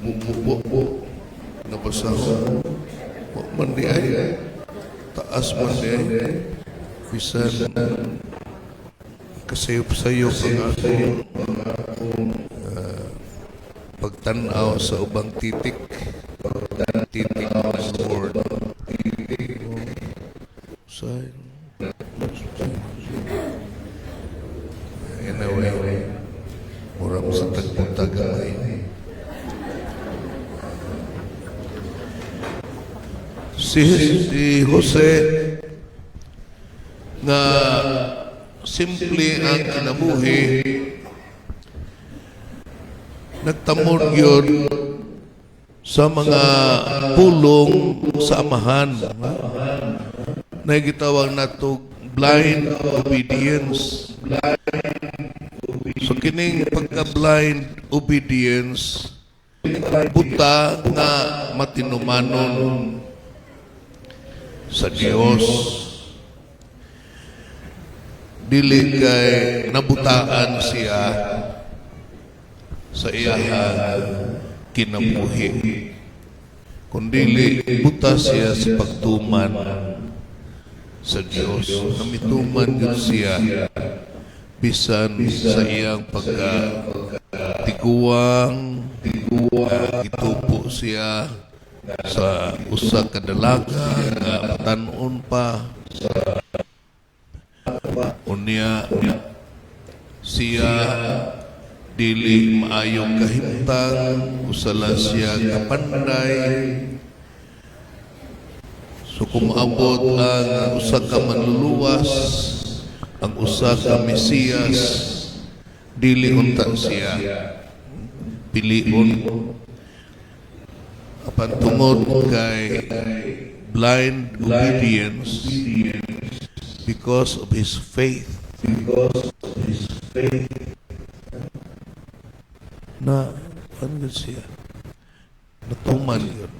Mubo nabasahon. Wa man diay. Taas man diay. Bisan kasayop-sayop ang akong pagtanaw sa ubang titik. Titik ng board. Say, anyway, mura mo sa tagpunta gamay. Si Jose nga simple ang kinabuhi, nagtamod yun sa mga pulong sa Amahan na gitawag nato blind obedience. So kining pagka-blind obedience, buta nga matinumanon sa Dios. Dili kay nabutaan siya sa iyahang kinabuhi, kundili buta siya sa pagtuman sa Dios. Namituman gyud siya bisan sa iyang pagka tiguang, gitupo siya sa usa ka dalaga nga batan-on pa. Unya siya dili maayong kahimtang, usa lang siya kapanday. So kung maabot ang usa ka manluluwas, ang usa ka Mesiyas, dili unta siya pilion, apan tungod kay blind obedience because of his faith Because of his faith, na ano yun siya, natuman yun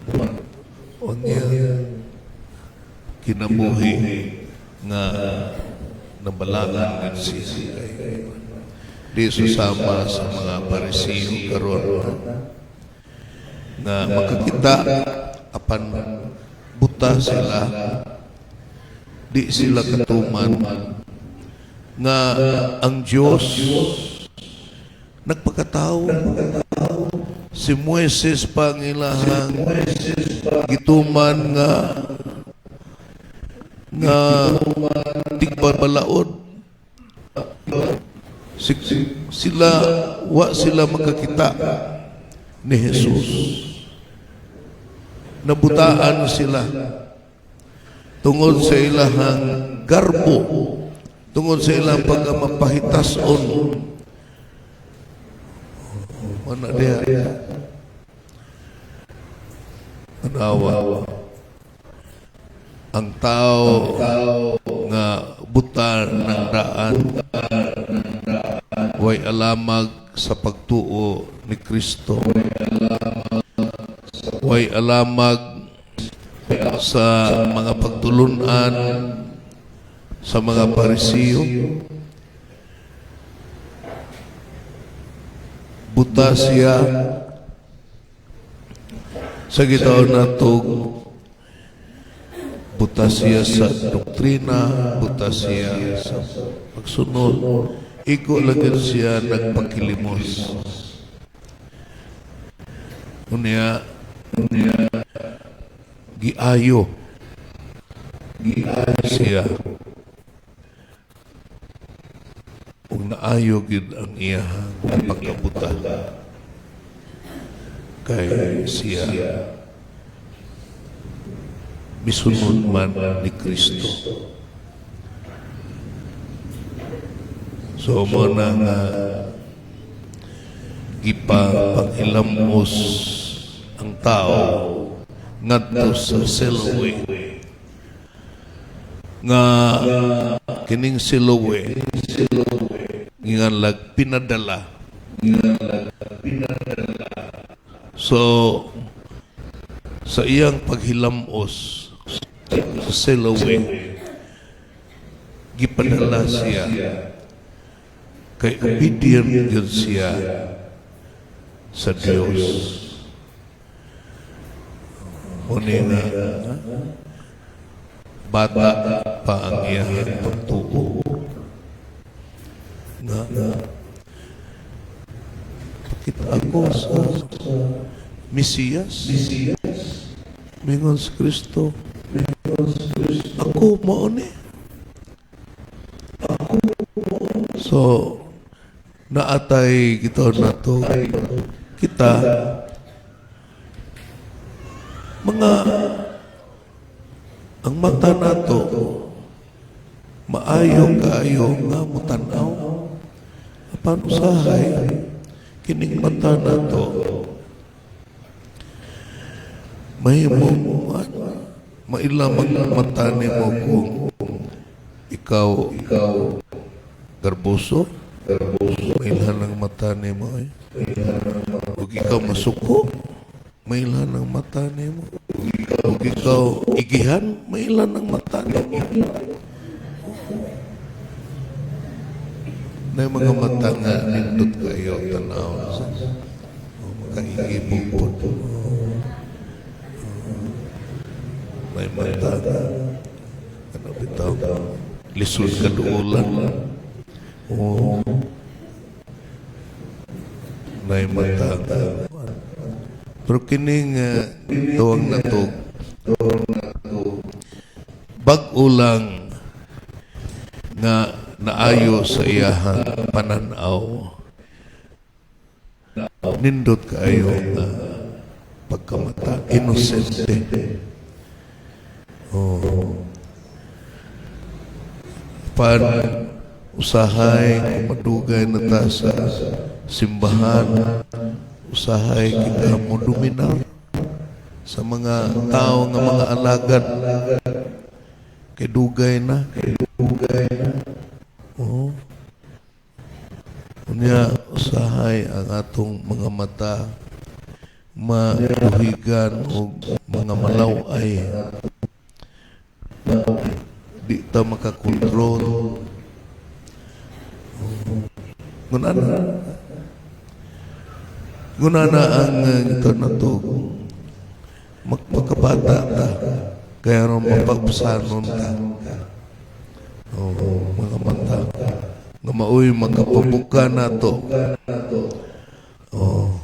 unya kinabuhi nga nabalangan yun siya. Kay di susama sa mga Parisiyo karon nga makakita apan buta sila, di sila katuman nga ang Diyos nagpakatao. Si Moises pa ang ilahang gituman nga nga tigbabalaod. Sila wa sila makakita ni Jesus. Nabutaan sila tungod sa ilahang garbo, tungod sa ilang pagkamapahitason. Mana diha. Anawa ang tao nga buta ng daan, way alamag sa pagtuo ni Kristo, way alamag sa mga pagtulunan sa mga Parisiyo, buta siya sa gitawag natog buta siya sa doktrina, buta siya sa pagsunod. Igo lang yun siya nagpakilimos. Unya, giayo siya. Ug naayo gid ang iyahang pagkabuta. Kay siya misunod man ni Kristo. So mo na nga gipangilamos ang tao ngadto sa Siloe, nga kining Siloe nginganlag pinadala. So sa iyang paghilamos sa Siloe, gipadala siya kay obedient yun siya sa Dios. Muni nga bata pa ang iyang pagtuo. Nga pakita ako sa Mesiyas. Mingon si Kristo, "Ako mao ni." So, naatay kita na to. Kita, mga, ang mata nato, maayo kaayo nga mutanaw. Apan usahay, kining mata nato, mahimong maila mata nimo kung ikaw garboso, mailhan ang mata nimo eh. Ug ikaw masuko, mailhan ang mata nimo. Ug ikaw igihan, mailhan ang mata nimo. Na mga mata nga nindot kayo tanaw sa oh, makaigi po. Oh. May mata ano bitaw lisod kaduolan. Oh. May mata nga. Pero kining tuwang na to, bag-o lang nga naayo sa iyahang pananaw. Nindot kaayo nga pagkamata, inosente. Oh. Pan usahay madugay na ta sa simbahan, usahay kita mo dominar sa mga tao nga mga alagad kay dugay na. Oo. Unya, usahay ang atong mga mata mabuhigan og mga malaw-ay. Di ta makakontrol. Ngunana. Ngunana ang ito na to. Magpakabata ta. Kaya ron mapagpasanon ta. Oh, mga mata. Nga maoy makapabuka nato. Oh.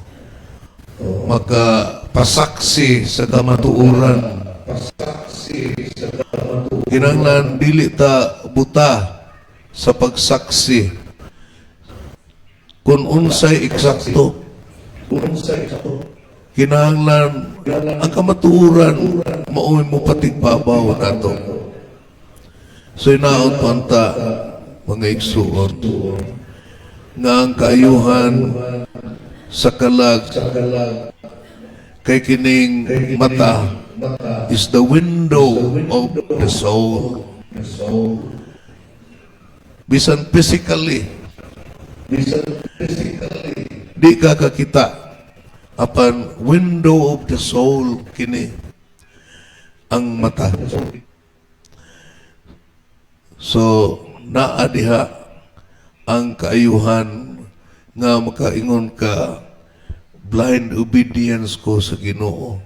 Makapasaksi sa kamatuoran. Kinahanglan dili ta buta sa pagsaksi kung unsay eksakto. Kinahanglan ang kamatuoran maoy mo patigbabaw nato. So inaot panta, mga igsuon, nga ang kaayuhan sa kalag kay kining mata is the window of the soul. Bisan physically, di ka kakita, apan window of the soul kini ang mata. So, naa diha ang kaayuhan nga makaingon ka, "Blind obedience ko sa Ginoo.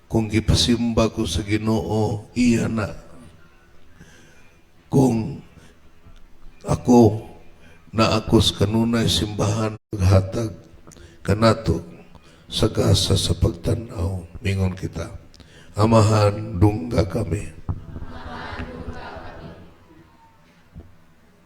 Kung gipasimba ko sa Ginoo, iya na. Kung ako na ako sa kanunay simbahan, hatag kanato sa gasa sa pagtanaw," mingon kita. Amahan, dungga kami.